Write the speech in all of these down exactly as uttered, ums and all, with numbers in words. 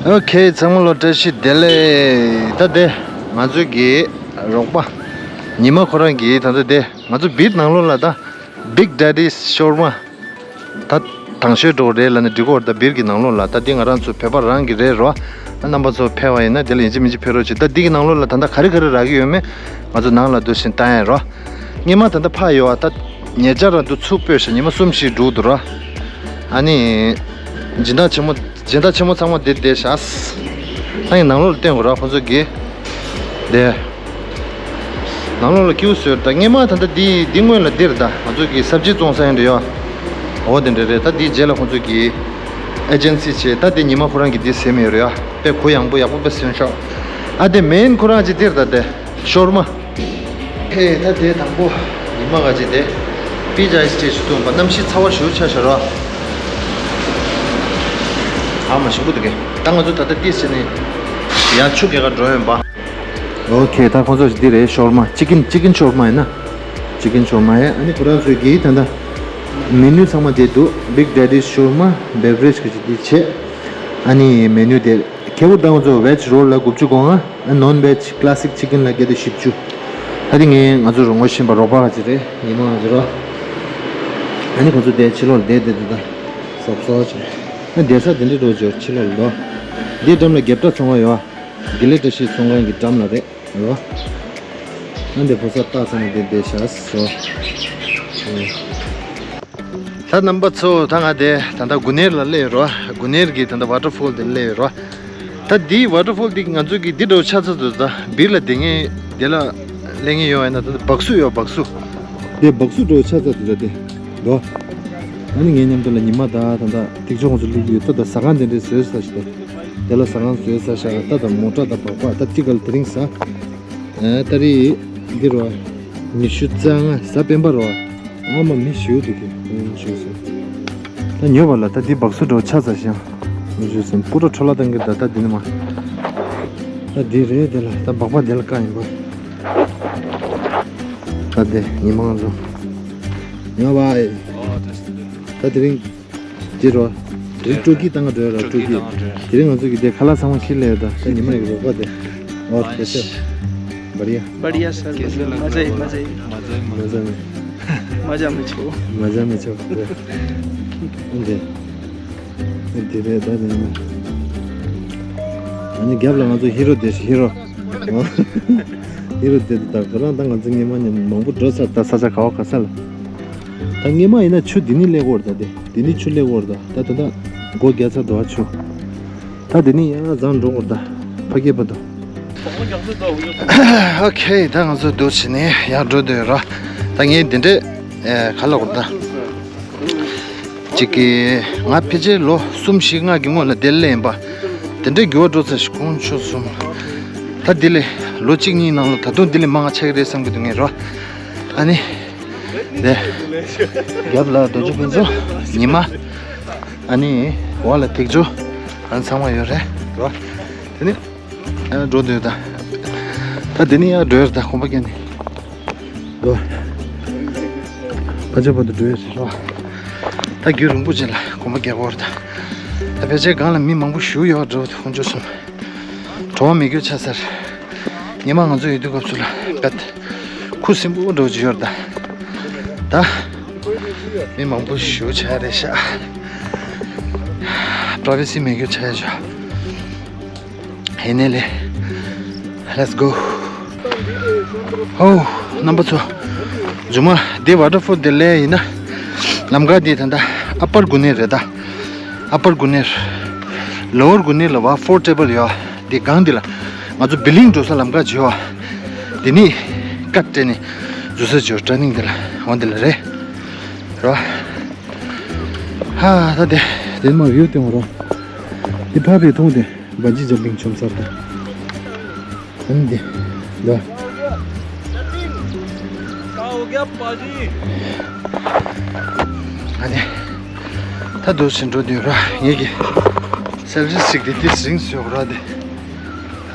ཨོ་ཁེ། ཚང་མ་ལ་བཀྲ་ཤིས་བདེ་ལེགས། ད་དེ་ང་ཚོའི་གི་རོགས་པ་ཉི་མ་ཁོ་རང་གིས་ད་ལྟ་དེ་ང་ཚོ་བིར་ནང་ལོགས་ལ་ད་Big Daddy's Shawarma ད་དང་ཤོས་འགྲོ་རེད་ལབ་ནས་འགྲིག་གོ། ད་བིར་གྱི་ནང་ལོགས་ལ་ད་འདི་ང་རང་ཚོ་བོད་པ་རང་གི་རེད་རོ། རྣམ་པ་ཚོ་ཕེབས་པ་ཡིན་ན་དེ་ལ་ཡིན་གཅིག་མིན་གཅིག་ཕེབས་རོགས་བྱེད། ད་འདི་གི་ནང་ལོགས་ལ་ད་ལྟ་ག་རེ་ག་རེ་རག་གི་ཡོད་མེད་ང་ཚོ་ནང་ལ་འདུག་བཞིན་བཏང་ཡ་རོ། སྔོན་མ་ད་ལྟ་ཕ་ཡོད་ཨ། ད་ཉེ་ཆར་ར་འདུག་ཚུགས་སྤོས་ཤག་ཉི་མ་གསུམ་བཞི་འགྲོ་འདུག་ར། ཨ་ནི་སྦྱིན་བདག་ཆེན་མོ་སྦྱིན་བདག་ཆེན་མོ་ཚང་མ་འདིར་བསྡད་ཤག་ད་ཡིན་ནང་ལོགས་ལ་བསྟན་དགོས་ར་ཁོང་ཚོ་གིས། དེ་ནང་ལོགས་ལ་ཀིའུ་བཟོས། ད་སྔོན་མ་ད་ལྟ་འདི་འདི་སྔོན་ལ་འདིར་ད་ང་ཚོ་གི་སབ་ཇི་བཙོང་ས་ཡང་འདྲ་ཡོད། འོ་དེ་འདྲ་རེད། ད་འདིའི་རྗེས་ལ་ཁོང་ཚོ་གི་ཨེ་ཇེན་སི་བྱས། ད་དེ་ཉི་མ་ཁོ་རང་གི་འདི་ཟིན་ཡོད་རེད་ཡ། དཔེ་གུ་ཡངས་པོ་ཡག་པོ་དཔེ་ཟིན་ཤག་ཨ་དེ་མེན་ཁོ་རང་གཅིག་འདིར་ད་དེ་ཤོར་མ། ཧེ། ད་དེ་དང་པོ་ཉི་མ་ག་ཅིག་དེ་པི་ཇ་ཨའི་སི་ཊི་ཞིག་བཏུང་བ། གནམ་གཤིས་ཚ་བ་ཞེ་པོ་ཆགས་ཤག་ར། ཨ་མ་ཞིམ་པོ་འདུག་གས། ད་ང་ཚོ་ད་ལྟ་ཏིས་བྱས་ནས་ཡར་ཆུ་རྐྱལ་ཁ་འགྲོ་ཡོད་པ། ཨོ་ཁེ། ད་ཁོང་ཚོ་འདི་རེད། ཤོར་མ། ཅི་ཀིན་ཅི་ཀིན་ཤོར་མ་ཡིན་ན། ཅི་ཀིན་ཤོར་མ་ཡིན། ཨ་ནི་ཁོ་རང་ཚོའི་གིས་ད་ལྟ་མེ་ནུ་ཚང་མ་དེ་འདུག Big Daddy's Shawarma Beverage གི་ཅིག་དེ་བྱས། ཨ་ནི་མེ་ནུ་དེ་ཁེ་པོ་ད་ང་ཚོ་ཝེཇ་རོལ་ལ་དགུ་བཅུ་གོ་ལྔ། ཨ་ནོན་ཝེཇ་ཀ་ལ་སིག་ཅི་ཀིན་ལ་བརྒྱ་དང་བཞི་བཅུ། ད་དེ་ངས་ང་ཚོ་རུ་ངོ་ཤེས་པ་རོགས་པ་ག་ཅིག་རེད། ཉི་མ་ང་ཚོ་རོ། ཨ་ནི་ཁོ་ཚོ་དེ་ཕྱི་ལོགས་ལ་བསྡད་བསྡད་དེ་ད་གཟབ་གཟབ་བྱས། ཨ་བསྡད་ས་དེ་འདྲ་འགྲོ་འབྱོར་ཕྱི་ལོགས་ལ་འགྲོ། འདིའི་འགྲམ་ལ་རྒྱབ་བྲག་ཚོང་ཁང་ཡོད་ཨ། དགེ་ལེགས་བཀྲ་ཤིས་ཚོང་ཁང་གི་འགྲམ་ལ་རེད་རོ། ཨ་འདི་ཕོ་གསར་སྟག་ཚང་མ་དེ་བསྡད་ཤག་སོ། ད་རྣམ་པ་ཚོ་ད་ང་དེ་ད་ལྟ་གུ་ནེར་ལ་སླེབས་ཡོད་རོ། གུ་ནེར་གི་ད་ལྟ་ཝ་ཊར་ཕོལ་དེ་སླེབས་ཡོད་རོ། ད་འདི་ཝ་ཊར་ཕོལ་འདི་ང་ཚོ་གི་འདི་འགྲོ་ཆ་ཚ་འདུག་ད་བིར་ལ་བསྡད་མཁན་དེ་ལ་སླེབས་མཁན་ཡོད་ཡིན་ན་ད་ལྟ་སྦག་སུ་ཡོད། སྦག་སུ་དེ་སྦག་སུ་འགྲོ་ཆ་ཚ་འདུག་ད་དེ་འགྲོ། ཨ་ནི་ངའི་མཉམ་དུ་ལ་ཉི་མ་ད་ད་ལྟ་ཐིག་ཆོག་ང་ཚོ་སླེབས་ཡོད། ད་ད་ཟ་ཁང་དེ་འདྲའི་བཟོས་ས་ཞིག་ད་དེ་ལ་ཟ་ཁང་བཟོས་ས་ཤག་ད་ད་མོ་ཊ་ད་སྦག་སྦག་ད་ཏི་གལ་དེ་རིང་ཟ། ཨ་ཏ་རིག་འདི་རོ། ཉི་ཤུ་རྩ་ལྔ་གཟའ་སྤེན་པ་རོ། ཨ་མ་མི་ཞུ་འདུག་གི། ཨུམ་ཞུ་སོང་། ད་ཉོ་བ་ལ་ད་འདི་སྦག་སུ་འགྲོ་ཆ་ཚ་ཞིང་། མི་ཞུ་སོང་། སྤུ་ར་འཕྲོ་བརླག་བཏང་གི། ད་ད་འདི་ནི་མ། ད་འདི་རེད། དེ་ལ་ད་སྦག་སྦག་དེ་ལ་བཀག་ཡིན་པ། ད་དེ་ཉི་མ་ང་ཚོ། ཉོ་བ་ཨེ། ད་དེ་རིང་། དེ་རོ། དེ་རིང་སྤྲོ་སྐྱིད་བཏང་ག་འགྲོ་ཡ་ར། སྤྲོ་སྐྱིད། དེ་རིང་ང་ཚོ་གི་དེ་ཁ་ལག་ཚང་མ་ཁྱེར་སླེབས་ཡོད། ད་ད་ཉི་མ་ཡི་རོགས་པ་དེ། ཨོ་ཁེ་སེ། བ་རི་ཡ། बढ़िया सर। कैसे लग रहा है? मजा ही मजा ही। मजा ही मजा। मजा में छो। मजा में छो। འདི། འདི་རེད་ད་ཉི་མ། ཨ་ནི་རྒྱབ་ལ་ང་ཚོ་ཧི་རོ་དེ་ཤི་ཧི་རོ། ཧི་རོ་དེ་ད་ཁོ་རང་ད་ང་ཚོ་སྔོན་མ་ནས་མང་པོ་འགྲོ་ཚར། ད་ས་ཆ་ག་བ་ག་ས་ལ། ད་སྔོན་མ་ཡིན་ན་ཆུ་འདི་ནས་སླེབས་ཀྱི་ཡོད་རེད། ད་དེ་འདི་ནས་ཆུ་སླེབས་ཀྱི་ཡོད་རེད། ད་ད་ད་ད་སྒོ་རྒྱག་ཚར་འདུག་ཨ་ཆུ། ད་འདི་ནས་ཡར་འཛེགས་འགྲོ་དགོས་རེད། ད་ཕ་གི་བར་དུ། ཨོ་ཁེ། ད་ང་ཚོ་འདུག་བྱས་ནས་ཡར་འགྲོ་འདོད་ཡོད་ར། ད་ངས་འདི་འདྲས་ཨེ་ག་ལབ་དགོས་རེད་ད། གཅིག་གི་ང་ཕལ་ཆེར་ལོ་གསུམ་བཞི་ལྔ་གི་སྔོན་ལ་དེར་སླེབས་ཡིན་པ། དེ་འདྲའི་འགྱུར་བ་འགྲོ་ཚར་ཞིག་གོང་ཆུ་སོང་། ད་འདི་ལས་ལོ་གཅིག་གཉིས་ནང་ལ་ད་དུང་འདི་ལས་མང་ང་ཆགས་ཀྱི་རེད་བསམ་གྱི་འདུག་ངས་རོ། ཨ་ནི། དེ། རྒྱབ་ལ་རྡོ་རྗེ་ཕུན་ཚོགས། ཉི་མ། ཨ་ནི། འོག་ལ་ཐིག་ཆུ། ཨ་ནི་ཚང་མ་ཡོད་རེད་རོ། དེ་ནི། ཡར་འགྲོ་འདོད་ད། ད་འདི་ནས་ཡར་འགྲོ་ཡར་ད་གོམ་པ་རྒྱག་ནས། འགྲོ། ཕ་ཆོས་བར་དུ་འགྲོ་ཡར་རེད་རོ། ད་རྒྱུན་རིང་པོ་ཅིག་ལ་གོམ་པ་རྒྱག་དགོས་རེད་ད། ད་ཕལ་ཆེར་སྒང་ལ་མི་མང་པོ་ཞིག་ཡོད་འགྲོ་ད་ཁོང་ཚོ་གསུམ། བྲོ་བ་མེད་རྒྱུ་ཆགས་ཚར། ཉི་མ་ང་ཚོ་ཡོད་དུས་སྐབས་སུ་ལ་བད། ཁུ་སིམ་པོ་འགྲོ་རྒྱུ་ཡོད་རེད་ད། ད། མི་མང་པོ་ཞིག་ཆགས་རེད་ཤག་པྲ་བེ་སི་མེད་རྒྱུ་ཆགས་ཡ་ཤག་ཡིན་ནའི་ལས། Let's go. ཧོ། རྣམ་པ་ཚོ། མཇུག་མ་འདི་ཝ་ཊར་ཕོལ་འདི་སླེབས་ཡིན་ན། ལམ་ཁ་འདི་ད་ལྟ་ཨ་པར་གུ་ནེར་རེད་ད། ཨ་པར་གུ་ནེར། ལོ་ཝར་གུ་ནེར་ལ་བ་ཕོར་ཊེ་བལ་ཡོད། འདི་སྒང་འདི་ལ། ང་ཚོ་བི་ལིང་འགྲོ་ས་ལམ་ཁ་བརྗེ་བ། འདི་ནི། ཀ་སྤྲད་ནས། འཛུལ་ས་བརྗེ་བ་ཊར་ནིང་འདི་ལ། འོ་འདི་ལ་རེད། རེད་བ། ཧ། ད་དེ། དེ་མ་བིའུ་སྟོན་རོགས། དེ་ཕ་བི་མཐོང་དེ། བ་ཇི་ཇམ་པིང་ཆོམ་སར་དང་། ཨ་ནི་དེ། ལ། ཨ་ནི། ད་དུ་ཕྱིན་འགྲོ་དུས་ར་ངེད་ཀྱི་སེལ་ཕི་སི་སི་ཊིག་དེ་ཏིས་རིང་སུ་ཡོད་ར་དེ།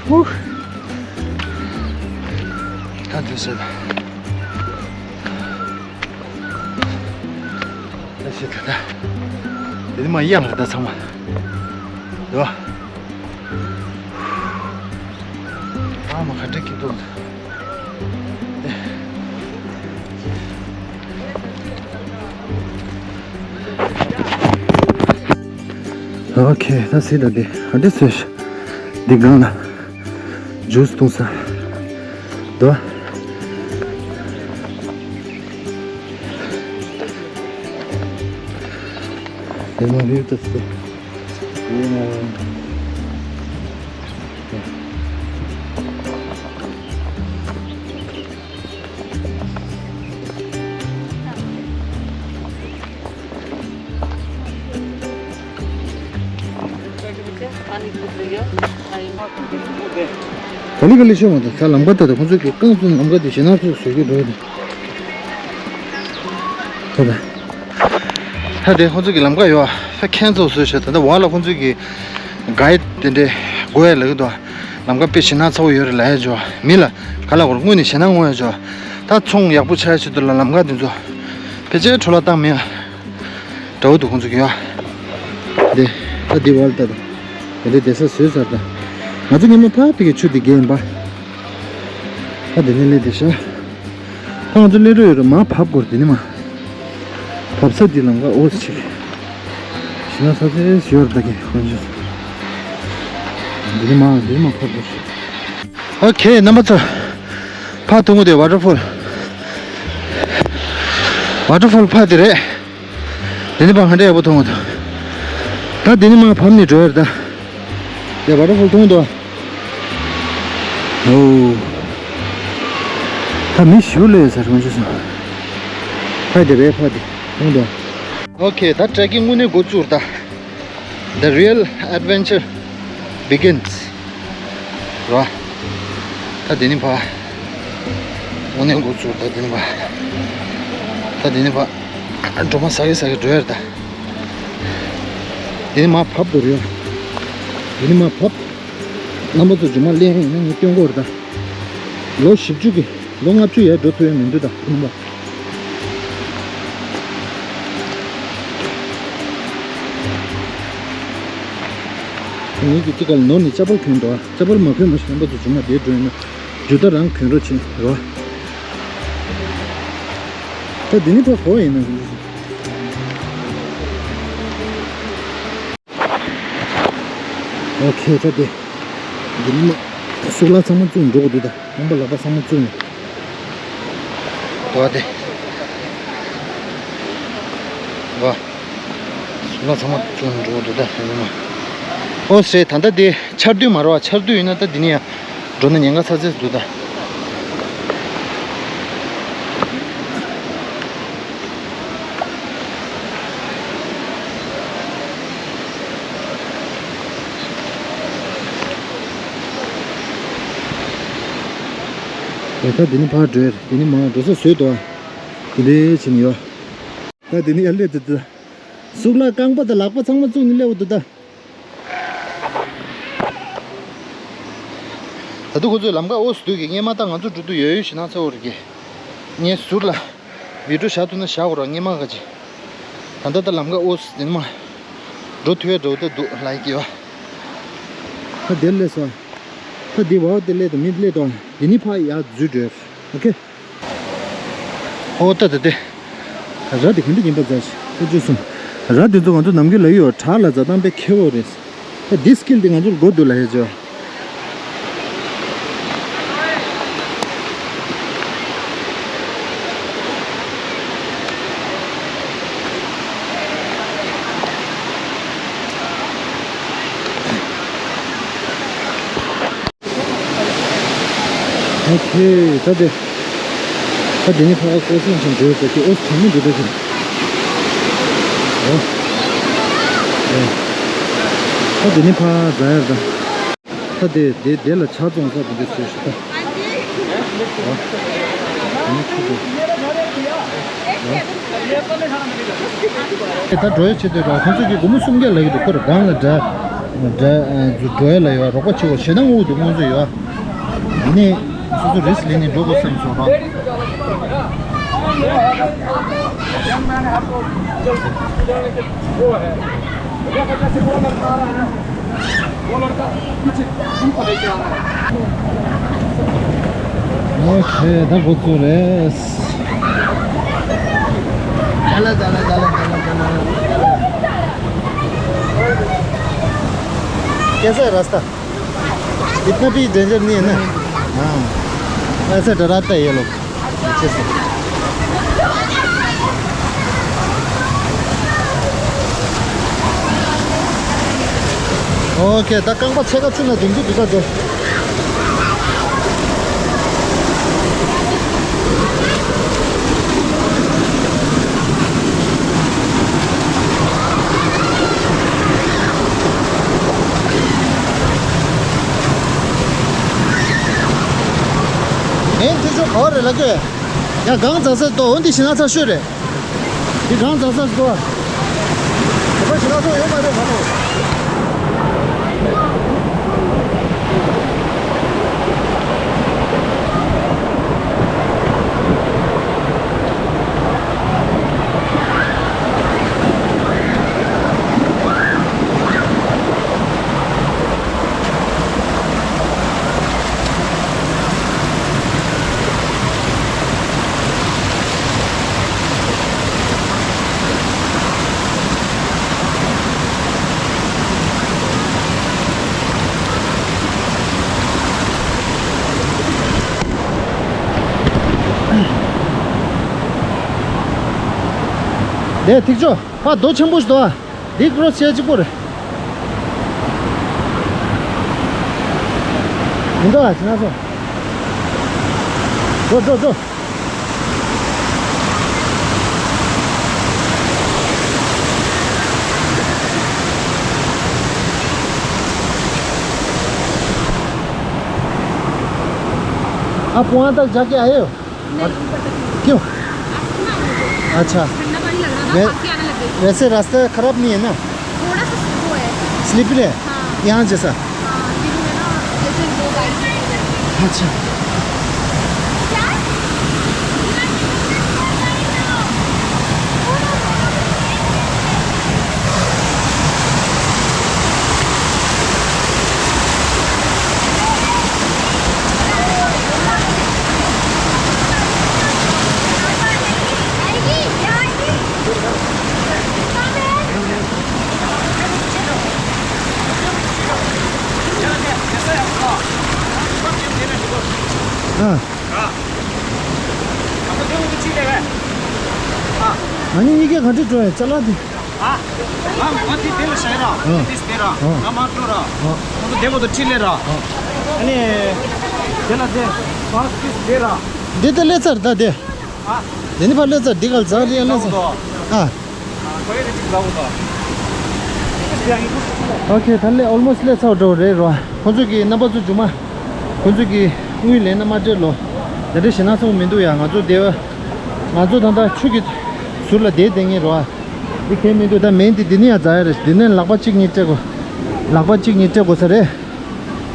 ཧུ། ད་དུ་ཟེར། ད་ཤི་ད་ད། དེ་མ་ཡང་ལ་ད་ཚང་མ། དུ། ཨ་མ་ག་འདྲ་སྐྱིད་པོ་འདུག་ཨོ་ཁེ། ད་སི་ད་དེ་ག་འདྲ་བཟོས་ཤག་འདི་སྒང་ལ་ཇུས་འཐུང་ས་འདུག་དེ་མ་བིའུ་ད་སི། ག་ལེ་ག་ལེ་ཤོད་མ་ཐག་ས་ལམ་ཁ་ད་ད་ཁོང་ཚོ་གི་རྐང་ཚོ་ལམ་ཁ་དེ་ཞེ་ན་ཚོ་བཟོ་གི་འགྲོ་དེ། ད་ད། ད་དེ་ཁོང་ཚོ་གི་ལམ་ཁ་ཡོད་ཨ། ཁྱེད་ཚོ་བཟོས་ཤག་ད་ལྟ་བར་ལ་ཁོང་ཚོ་གི་གའིཌ་དེ་འདྲས་དགོས་ཡ་ལབ་ཀྱི་འདུག་ལམ་ཁ་དཔེ་ཞེ་ན་ཚ་པོ་ཡོད་རེད་ལབ་ཡ་ཅོ། མི་ལ་ག་ལ་གོ་ར་དངོས་ནས་ཞེ་ན་ངོ་ཡ་ཅོ། ད་ཚོང་ཡག་པོ་ཆགས་ཡ་ཆེད་དུ་ལ་ལམ་ཁ་དེ་ཚོ་ཕལ་ཆེར་འཕྲོ་བརླག་བཏང་མེད་ཨ། འདྲ་བོ་འདུག་ཁོང་ཚོ་གི་ཡོད་ཨ། དེ་ད་དེ་བར་ལ་ད་ད་དེ་འདྲས་བསྡད་ས་བཟོས་ཚར་ད། ང་ཚོ་ཉི་མ་ཕ་ཕི་གི་ཆུ་དེ་རྒྱས་ཡིན་པ། ད་དེ་ནས་སླེབས་བསྡད་ཤག་ད་ང་ཚོ་སླེབས་རོགས་ཡོད་རེད། མར་བབས་དགོས་རེད། དེ་ནས་མར་བབས་ས་འདི་ལམ་ཁ་ཨོ་ཙི་ཅིག་ཞེ་ན་ཚ་ཚ་ཡོད་རེད་ད་གི་ཁོང་ཚོ། འདི་ནས་མར་འདི་ནས་མར་བབས་དགོས་རེད། ཨོ་ཁེ། རྣམ་པ་ཚོ་ཕར་མཐོང་གི་འདུག་ཝ་ཊར་ཕོལ། ཝ་ཊར་ཕོལ་ཕར་དེ་རེད། འདི་ནས་ཕར་ཧ་འདྲ་ཡག་པོ་མཐོང་གི་འདུག་ད་འདི་ནས་མར་བབས་ནས་འགྲོ་ཡ་རེད་ད། དེ་ཝ་ཊར་ཕོལ་མཐོང་འདུག་ཨོ། ད་མི་ཞིག་སླེབས་ཡོད་ས་རེད་མ་གཞི་སོང་། ཕ་དེ་རེད་ཕ་དེ། མཐོང་འདུག་ཨོ་ཁེ། ད་ཊེ་ཀིང་དངོས་གནས་འགོ་བཙུགས་ད། The real adventure begins. རོ། ད་དེ་ནས་ཕར། དངོས་གནས་འགོ་བཙུགས་ད་དེ་ནས་ཕར། ད་དེ་ནས་ཕར། སྒྲོལ་མ་ཟ་གི་ཟ་གི་འགྲོ་ཡ་རེད་ད། དེ་ནས་མར་བབས་དགོས་རེད། དེ་ནས་མར་བབས། རྣམ་པ་ཚོ་རྗེས་མ་སླེབས་ཡིན་ན་ངས་སྟོན་དགོས་རེད་ད། ལོ་བཞི་བཅུ་གི། ལོ་ལྔ་བཅུ་ཡར་འགྲོ་ཐུབ་ཡ་མི་འདུག་ད་ཁོང་པ། ངེད་ཀྱིས་དེ་ག་ལ་ནོར་ནས་ཅ་པལ་གོན་འགྲོ་ཨ། ཅ་པལ་མ་གོན་མ་ཤེས་རྣམ་པ་ཚོ་རྗེས་མ་དེ་འགྲོ་ཡིན་ན་ཇུ་ཏ་རང་གོན་རོགས་བྱེད་རོ། ད་འདི་ནི་ཕ་གོ་ཡིན་ན། ཨོ་ཁེ། ད་དེ་འདི་ནི་མ་སུག་ལ་ཚང་མ་བཙུགས་འགྲོ་གི་འདུག་ད་རྐང་པ་ལག་པ་ཚང་མ་བཙུགས་ནས་འདུག་ཨ་དེ། འདུག་ཨ། སུག་ལ་ཚང་མ་བཙུགས་ནས་འགྲོ་གི་འདུག་ད་དེ་ནི་མ། ཨོ་ཟེ། ད་ལྟ་དེ་ཆར་དུས་མ་རེད་བ། ཆར་དུས་ཡིན་ན་ད་འདི་ནི་ཡང་འགྲོ་ན་ཉེན་ཁ་ཚ་ཚ་འདུག་ད། ད་འདི་ནི་ཕར་འགྲོ་ཡ་རེད། འདི་ནི་མར་འགྲོ་ས་བཟོས་འདུག་ཨ། འདི་འདྲའི་བྱས་ནས་ཡོད། ད་འདི་ནི་ཡར་སླེབས་འདུག་ད། སུག་ལ་རྐང་པ་དང་ལག་པ་ཚང་མ་བཙུགས་ནས་སླེབས་འདུག་ད། ད་དུང་ཁོ་ཚོའི་ལམ་ཁ་ཨོ་སི་འདུག་གི། སྔས་མ་ད་ང་ཚོ་འགྲོ་དུས་ཡོད་ཡོད་ཞེ་ན་ཚ་བོ་རེད་གི། ངས་ཟུར་ལ་བི་ཌིའོ་བཞག་ཐུབ་ན་བཞག་དགོས་ར། སྔས་མ་ག་ཅིག་ད་ལྟ་ད་ལམ་ཁ་ཨོ་སི་དེ་ནི་མ་འགྲོ་ཐུབ་ཡ་འགྲོ་ད་འདུག་ལ་ཡི་གི་བ། ད་དེར་སླེབས་སོང་། ད་དེ་བ་དེ་སླེབས་དང་མི་སླེབས་དང་དེ་ནི་ཕ་ཡ་འཛུལ་འགྲོ། ཨོ་ཁེ། ཨོ་ད་ད་དེ། ར་དེ་ག་འདྲ་ཡིན་པ་འཛར་ཞིག་ཁོ་བཅུ་གསུམ། ར་དེ་ཚོ་ང་ཚོ་ནམ་རྒྱུན་ལ་ཡོད་བྲག་ལ་འཛར་སྟངས་དཔེ་མཁས་པོ་རེད། ད་འདི་སི་ཀིལ་དེ་ང་ཚོར་དགོས་འདུག་ལ་ཡ་ཅོ། ཨོ་ཁེ། ད་དེ། ད་དེ་ནི་ཕ་ཀོ་སིན་ཆེན་འགྲོ་ཟེར་གི་ཨོ་དྲང་མོ་འགྲོ་ད་གི། ཨོ། ཨེ། ད་དེ་ནི་ཕ་ཛ་ཡར་ད། ད་དེ་དེ་དེ་ལ་ཇ་བཙོང་ས་དེ་འདྲ་བཟོས་ཤག་ད། ཨོ། དེ་ནི་ཆུ་དེ། ཨོ། ད་འགྲོ་ཡ་ཆེད་དུ་ར་ཁོང་ཚོ་གི་སྒོར་མོ་སུམ་བརྒྱ་ལབ་ཀྱི་འདུག་ཁོ་ར་སྒང་ལ་འདྲ་འདྲ་འགྲོ་ཡ་ལ་ཡོད། རོགས་པ་བྱེད་དགོས་ཞེ་ན་དངུལ་འདུག་ཁོང་ཚོ་ཡོད། འདི་ནས་སོ་སོ་རིས་ལེན་ནས་འགྲོ་དགོས་བསམ་སོང་ར། ཨོ་ཁེ། ད་འགོ་བཙུགས་རེད། चलो, चलो, चलो, चलो, चलो। कैसा है रास्ता? इतना भी डेंजर नहीं है ना? हाँ। ऐसे डराता है ये लोग। अच्छे से। ཨོ་ཁེ། ད་རྐང་པ་ཕྱེད་ཀ་ཚུར་ལ་ལྡིང་རྒྱུ་འདུག་ག་དེ། ངས་འདི་ཚོ་ག་བ་རེད་ལབ་ཀྱི། ཡ་གང་ཟག་ས་ཏོ། འོ་འདི་ཞིག་ན་ཚ་ཤོས་རེད། འདི་གང་ཟག་ས་ཏོ། དེ་པ་ཞིག་ན་ཚ་ཡོད་མ་རེད་ད་ལོ། དེ་ཐིག་ཆོ་ཕ་རྡོ་ཆེན་པོ་ཞིག་འདུག་ཨ། འདི་ཀྲོ་སི་བྱེད་གཅིག་པོ་རེད། མི་འདུག་ཨ། ཅི་ན་སོ། འགྲོ་འགྲོ་འགྲོ། आप वहाँ तक जाके आए हो? नहीं, ऊपर तक नहीं। क्यों? आसमान में। अच्छा। ठंडा पानी लग रहा था, वै-, खांसी आने लग गई। वैसे रास्ता खराब नहीं है ना? थोड़ा सा स्लिप हुआ है। स्लिप है? हाँ। यहाँ जैसा? हाँ, ये जो है ना, जैसे दो गाइस। अच्छा। ཨ། ཨ་ནི་གཉིས་ཀ་ག་འདྲ་འགྲོ་ཡ་ཅ་ལག་འདི། ཨ། ང་ང་འདི་དེ་ལ་བཞག་ར། ཨ། འདི་དེ་ར། ཨ། ང་མ་འགྲོ་ར། ཨ། ཁོང་ཚོ་བདེ་པོ་དང་ཁྲིད་ལས་ར། ཨ། ཨ་ནི། དེ་ལ་དེ། ང་འདི་དེ་ར། འདི་དེ་སླེབས་ཚར་ད་དེ། ཨ། དེ་ནི་ཕར་སླེབས་ཚར། འདི་ག་ལ་འཛག་ལེ་ཡ་སླེབས་ཚར། ཨ། ཨོ་ཁེ། ད་ལས་ཨོལ་མོ་སི་ལས་ཚར་འགྲོ་རེད་རོ། ཁོང་ཚོ་གི་རྣམ་པ་ཚོ་རྒྱུ་མ། ཁོང་ཚོ་གི་དངུལ་ལེན་ན་མ་སྤྲད་ལོ། དེ་འདྲ་ཞེ་ན་སོང་མི་འདུག་ཡ། ང་ཚོ་དེ་བ། ང་ཚོ་ད་ལྟ་ཆུ་གི་ཟུར་ལ་བསྡད་བསྡད་ངེས་རོ། འདི་གས་མི་འདུག་ད་མེན་འདི་འདི་ནས་ཡ་འཛག་ཡ་རེད། འདི་ནས་ལག་པ་གཅིག་གཉིས་སྤྲད་དགོས། ལག་པ་གཅིག་གཉིས་སྤྲད་དགོས་ས་རེད།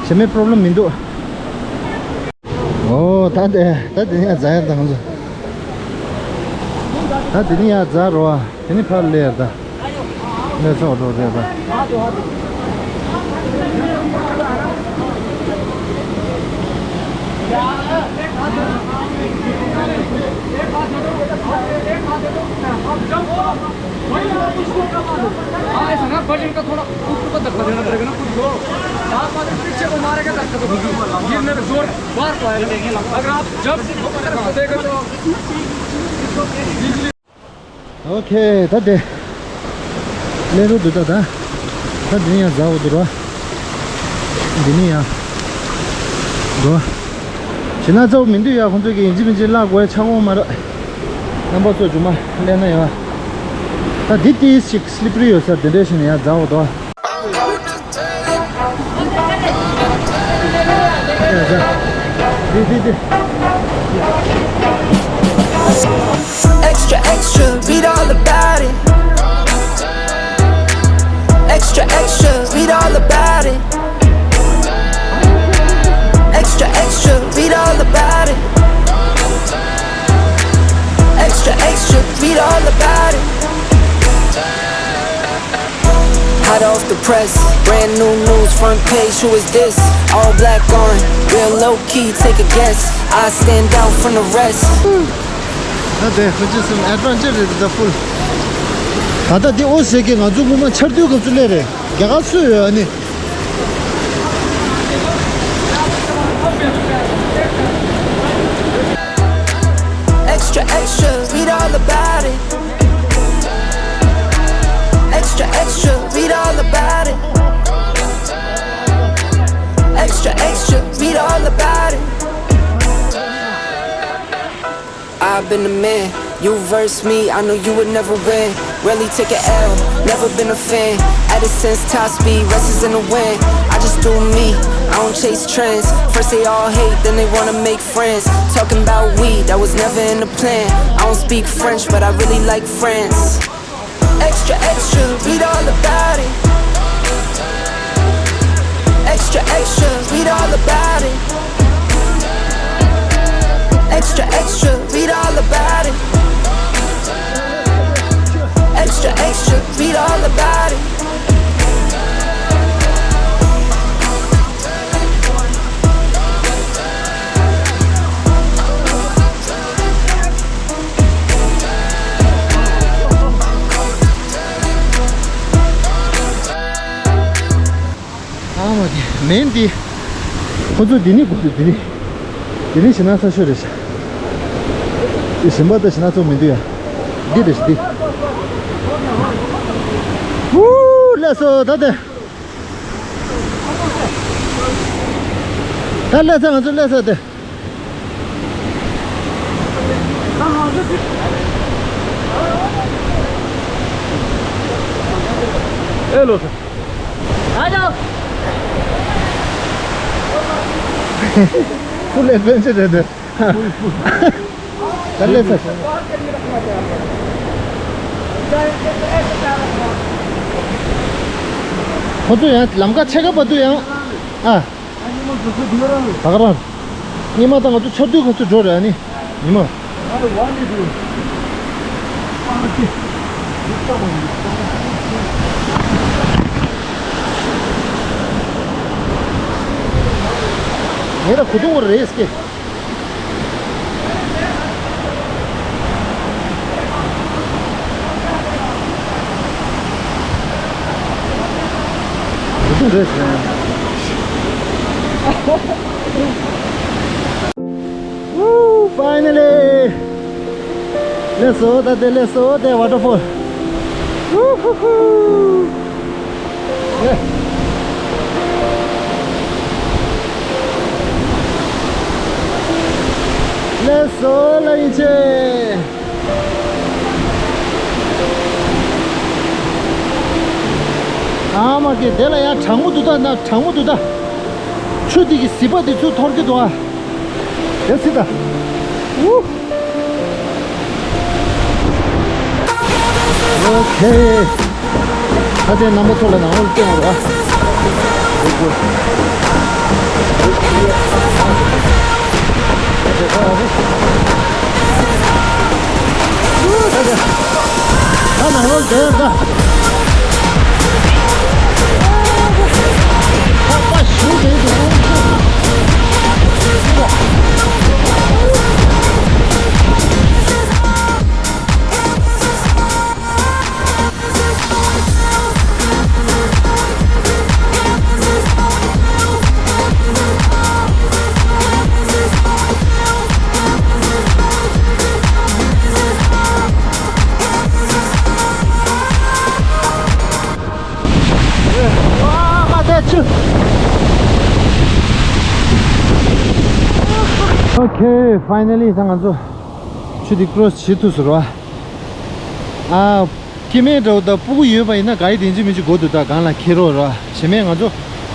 གཞན་མའི་པོ་རོབ་ལེམ་མི་འདུག་ཨོ་ད་དེ་ད་དེ་ནས་ཡ་འཛག་ཡ་ད་ང་ཚོ། ད་དེ་ནས་ཡ་འཛག་རོ་ཨ། དེ་ནས་ཕར་སླེབས་ཡ་ད། སླེབས་ཚར་འགྲོ་རེད་ད། हाँ, ऐसा ना, बजन का थोड़ा ऊपर को धक्का देना पड़ेगा ना खुद को। आप अगर पीछे को मारेगा, धक्का तो गिरने में जोर बार को आएगा। अगर आप जब धक्का देगा तो ཨོ་ཁེ། ད་དེ་ལས་རོ་འདུག་ད་ད། ད་འདི་ནས་ཡ་འཛག་འོ་འདུག་རོ། འདི་ནས་ཡ་འགྲོ། ཞེ་ན་ཚ་བོ་མི་འདུག་ཡ། ཁོང་ཚོ་གི་ཡིན་གཅིག་མིན་གཅིག་བརླག་དགོས་ཆགས་འོང་མ་རེད། རྣམ་པ་ཚོ་རྒྱུ་མ་ལས་ན་ཡོད། ད་འདི་ཏིས་ཅིག་སི་ལི་པ་རི་ཡོད་ས་དེ་འདྲ་ཞིག་ནས་ཡ་འཛག་འོ་འདུག་འདི་འདི་འདི། Extra, extra, read all about it. Extra, extra, read all about it. Extra, extra, read all about it. Extra, extra, read all about it. How Off the press, brand new news, front page, who is this? All black on, real low key, take a guess. I stand out from the rest. ད་དེ་ཁོ་ཅི་སེམས་ཨེ་ཌི་ཝེན་ཅར་རེད་ད་ཕུལ། ད་ལྟ་འདི་ཨོ་ཟེར་གི་ང་ཚོ་སྔོན་མ་ཆར་དུས་སྐབས་སུ་སླེབས་རེད། རྒྱ་གར་སུ་ཡོད་ཨ་ནི། Extra, extra, read all about it. Extra, extra, read all about it. Extra, extra, read all about it. I've been a man, you verse me, I know you would never win. Rarely take a L, never been a fan. At a sense, top speed, rest is in the wind. I just do me, I don't chase trends. First they all hate, then they wanna make friends. Talking about weed, that was never in the plan. I don't speak French, but I really like France. Extra, extra, read all about it. Extra, extra, read all about it. Extra, extra, read all about it. Extra, extra, read all about it. ཨ་མ་གི་མེན་འདི། ཁོ་ཚོ་འདི་ནི་དགོས་འདུག་འདི་ནི། འདི་ནི་ཞེ་ན་ས་ཤོད་རེད་ཤག་འདི་ཞིམ་པ་དང་ཞེ་ན་ཚོ་མི་འདུག་ཡ། འདི་རེད་ཤག་འདི། ཧུ། སླེབས་སོང་ད་དེ། ད་སླེབས་ཚར་ང་ཚོ་སླེབས་ཚར་དེ། ཨེ་ལོ། ཨ་ཅོ། ཕུ་ལེ་ཕན་ཆད་རེད་དེ། ད་ལེ་ཚར། ཁོ་ཚོ་ཡང་ལམ་ཁ་ཕྱེད་ཀ་བར་དུ་ཡང་ཨ། ད་ག་རང་། ཉི་མ་ད་ང་ཚོ་ཆར་དུས་ཁ་ཚུར་འགྲོ་རེད་ཨ་ནི། ཉི་མ། ངས་ད་གོ་དུང་བར་རེས་ཀྱི། Woo, finally! སླེབས་སོང་ད་དེ་སླེབས་སོང་དེ་ཝ་ཊར་ཕོལ། Woo-hoo-hoo! སླེབས་སོང་ལ་ཡིན་ཆེ། ཨ་མ་གི་དེ་ལ་ཡང་གྲང་མོ་འདུག་ད་ན་གྲང་མོ་འདུག་ད། ཆུ་དེ་གི་ཟིལ་པ་དེ་ཚུར་འཐོར་གི་འདུག་ཨ། དེ་སྲིད་ད། ཨོ་ཁེ། ད་དེ་རྣམ་པ་ཚོ་ལ་ནང་ལོགས་སྟོན་རོགས་ཨ། ད་ནང་ལོགས་སྡོད་ད། ད་པ་ཞུ་བྱེད་དུ། Okay, finally ད་ང་ཚོ་ཆུ་དེ་ཀྲོ་སི་བྱེད་ཐུབ་སོང་ར། ཨ། སྐྱེ་དམན་འདྲ་བོ་དང་སྤུ་གུ་ཡོད་པ་ཡིན་ན་ག་ཡི་དེ་འཇི་མི་འཇི་དགོས་འདུག་ད་སྒང་ལ་འཁྱེར་རོགས་ར། གཞན་མས་ང་ཚོ་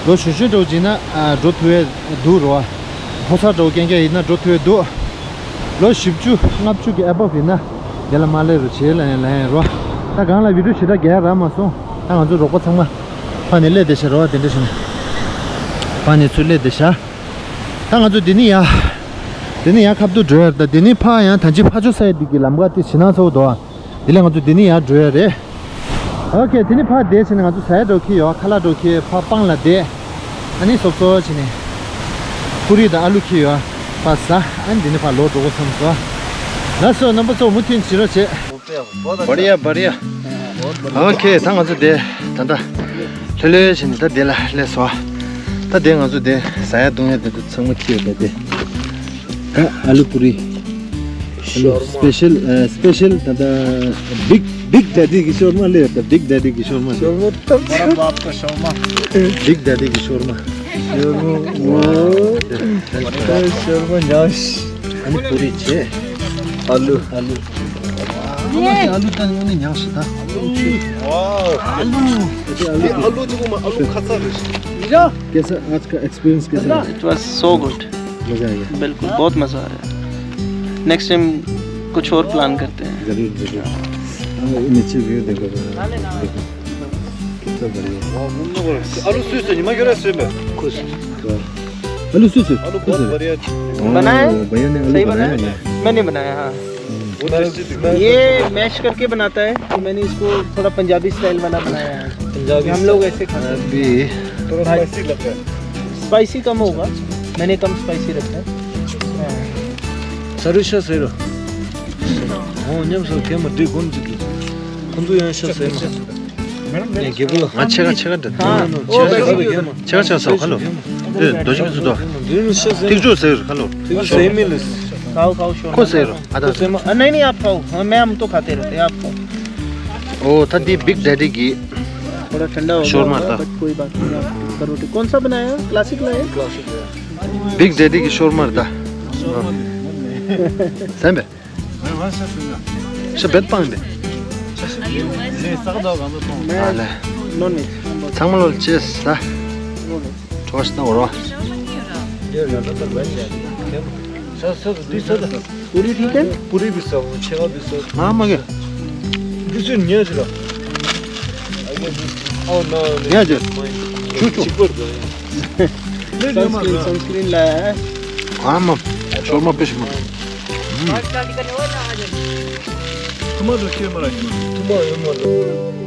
ལོ་གཞོན་གཞོན་འདྲ་བོ་ཅིག་ཡིན་ན་ཨ་འགྲོ་ཐུབ་ཡས་འདུག་ར། ཕོ་གསར་འདྲ་བོ་རྐྱང་རྐྱང་ཡིན་ན་འགྲོ་ཐུབ་ཡས་འདུག་ལོ་བཞི་བཅུ་ལྔ་བཅུ་གི་ཨ་བབ་ཡིན་ན་དེ་ལ་མ་སླེབས་རོགས་བྱེད་ལ་ཡང་ལ་ཡང་རོ། ད་སྒང་ལ་བི་ཌིའོ་ཞེ་དྲག་རྒྱག་རག་མ་སོང་། ད་ང་ཚོ་རོགས་པ་ཚང་མ་ཕ་ནས་སླེབས་བསྡད་ཤག་རོ། དེ་འདྲ་བྱས་ནས་ཕ་ནས་ཚུར་སླེབས་བསྡད་ཤག་ད་ང་ཚོ་འདི་ནས་ཡར། འདི་ནས་ཡར་ཁ་ཐུག་འགྲོ་ཡ་རེད། ད་འདི་ནས་ཕར་ཡང་ད་ཅི་ཕར་ཕྱོགས་ས་ཡ་འདི་གི་ལམ་ཁ་དེ་ཕྱི་ནང་ཚ་བོ་འདུག་ཨ། དེ་ལས་ང་ཚོ་འདི་ནས་ཡར་འགྲོ་ཡ་རེད། ཨོ་ཁེ། དེ་ནི་ཕར་བསྡད་བྱས་ནས་ང་ཚོ་ཟ་ཡ་འགྲོ་གི་ཡོད། ཁ་ལག་འགྲོ་གི། ཕར་སྤང་ལ་བསྡད། ཨ་ནི་སོབ་སོབ་བྱས་ནས་པུ་རི་དང་ཨ་ལུ་ཁྱེར་ཡོད། ཕར་ཟ། ཨ་ནི་དེ་ནི་ཕར་ལོག་འགྲོ་དགོས་བསམ་སོང་། ལགས་སོ། རྣམ་པ་ཚོ་མུ་མཐུད་བྱེད་རོགས་བྱེད། བ་རི་ཡ། བ་རི་ཡ། ཨོ་ཁེ། ད་ང་ཚོ་དེ་ད་ལྟ་ལྷོད་ལྷོད་བྱས་ནས་ད་དེ་ལ་སླེབས་སོང་། ད་དེ་ང་ཚོ་དེ་ཟ་ཡ་བཏུང་ཡ་དེ་ཚོ་ཚང་མ་ཁྱེར་ཡོད། ད་དེ་ད་ཨ་ལུ་པུ་རི། ཤོར་མ། སྤེ་ཤལ། ཨ། སྤེ་ཤལ་ད་ལྟ་བིག་བིག་ཌེ་ཌི་གི་ཤོར་མ་སླེབས་ཡོད། ད་བིག་ཌེ་ཌི་གི་ཤོར་མ། ཤོར་མ་ཐབས་ཆག་བིག་ཌེ་ཌི་གི་ཤོར་མ། ཤོར་མ། ཨོ། ཤོར་མ་ཉོས། ཨ་ནི་པུ་རི་བྱས། ཨ་ལུ། ཨ་ལུ། ཨ་ལུ་དང་ཡོང་ནས་ཉག་ཤི་ད། ཨ་ལུ། ཨ་ལུ་དེ་གོ་མ། ཨ་ལུ་ཁ་ཚ་རེད། कैसा आज का एक्सपीरियंस कैसा रहा? It was so good. मजा आ गया। बिल्कुल, बहुत मज़ा आ रहा है। नेक्स्ट टाइम कुछ और प्लान करते हैं। जरूर, जरूर। हाँ, ये नीचे व्यू देखो, देखो। कितना बढ़िया। आलू स्वीट है, निमा क्यों रहा है? खुश। वाह। आलू स्वीट है, आलू खुश बहुत है। बढ़िया। वाह, बनाया है? भैया ने आलू सही बनाया बनाया है? मैंने बनाया, हाँ। हम्म। ये मैश करके बनाता है, तो मैंने इसको थोड़ा पंजाबी स्टाइल वाला बनाया है। पंजाबी हम लोग स्टाइल। ऐसे खाते हैं। अभी थोड़ा भाई, स्पाइसी लगता है। स्पाइसी कम होगा, मैंने कम स्पाइसी रखा है। हाँ। सरुषा सेरो। हो, ཉམས་སུ་ཁེ་མ་འདི་ཀུན་ཅིག་ཁོང་ཚོ་ཡང་ཤ་ཟ་མ། ངས་རྒྱལ་པོ་ལ། ང་ཕྱེད་ཀ་ཕྱེད་ཀ་འདྲ། हाँ। ཕྱེད་ཀ་ཕྱེད་ཀ་ཁ་ལོ། དེ་རྡོ་རྗེ་ཕུན་ཚོགས་དོ། འདི་ནི་ཤ་ཟ་མ། ཐིག་ཆུ་ཟེར་ཁ་ལོ། ཐིག་ཆུ་ཟེར་མི་ལས། खाओ, खाओ, शोरमा खाओ। ཁོ་ཟེར་རོ། ཨ་ད། तो सेम, अ, नहीं, नहीं, आप खाओ। हाँ, मैं, हम तो खाते रहते हैं, आप खाओ। ओ, था दी बिग डैडी की। थोड़ा ठंडा हो गया शोरमा होगा, था। बट कोई बात नहीं, आप करो। कौन सा बनाया? क्लासिक लाया? क्लासिक है। बिग डैडी की शोरमा था। सेम है। शबेद पांग दे। मैं हाल है। Non veg. संगमलोल चेस था। Non veg. ठोस ना हो रहा। पूरी ठीक है? पूरी भी सब, छेवा भी सब। हाँ, मगे। This is near to the। Oh, no, no, yeah, just। चुप, चुप। चिकबर्ड। सनस्क्रीन, सनस्क्रीन लाया है। हाँ, मम। शोरमा पेश मम। हम्म। तुम्हारा क्या मरा है? तुम्हारा ये मरा।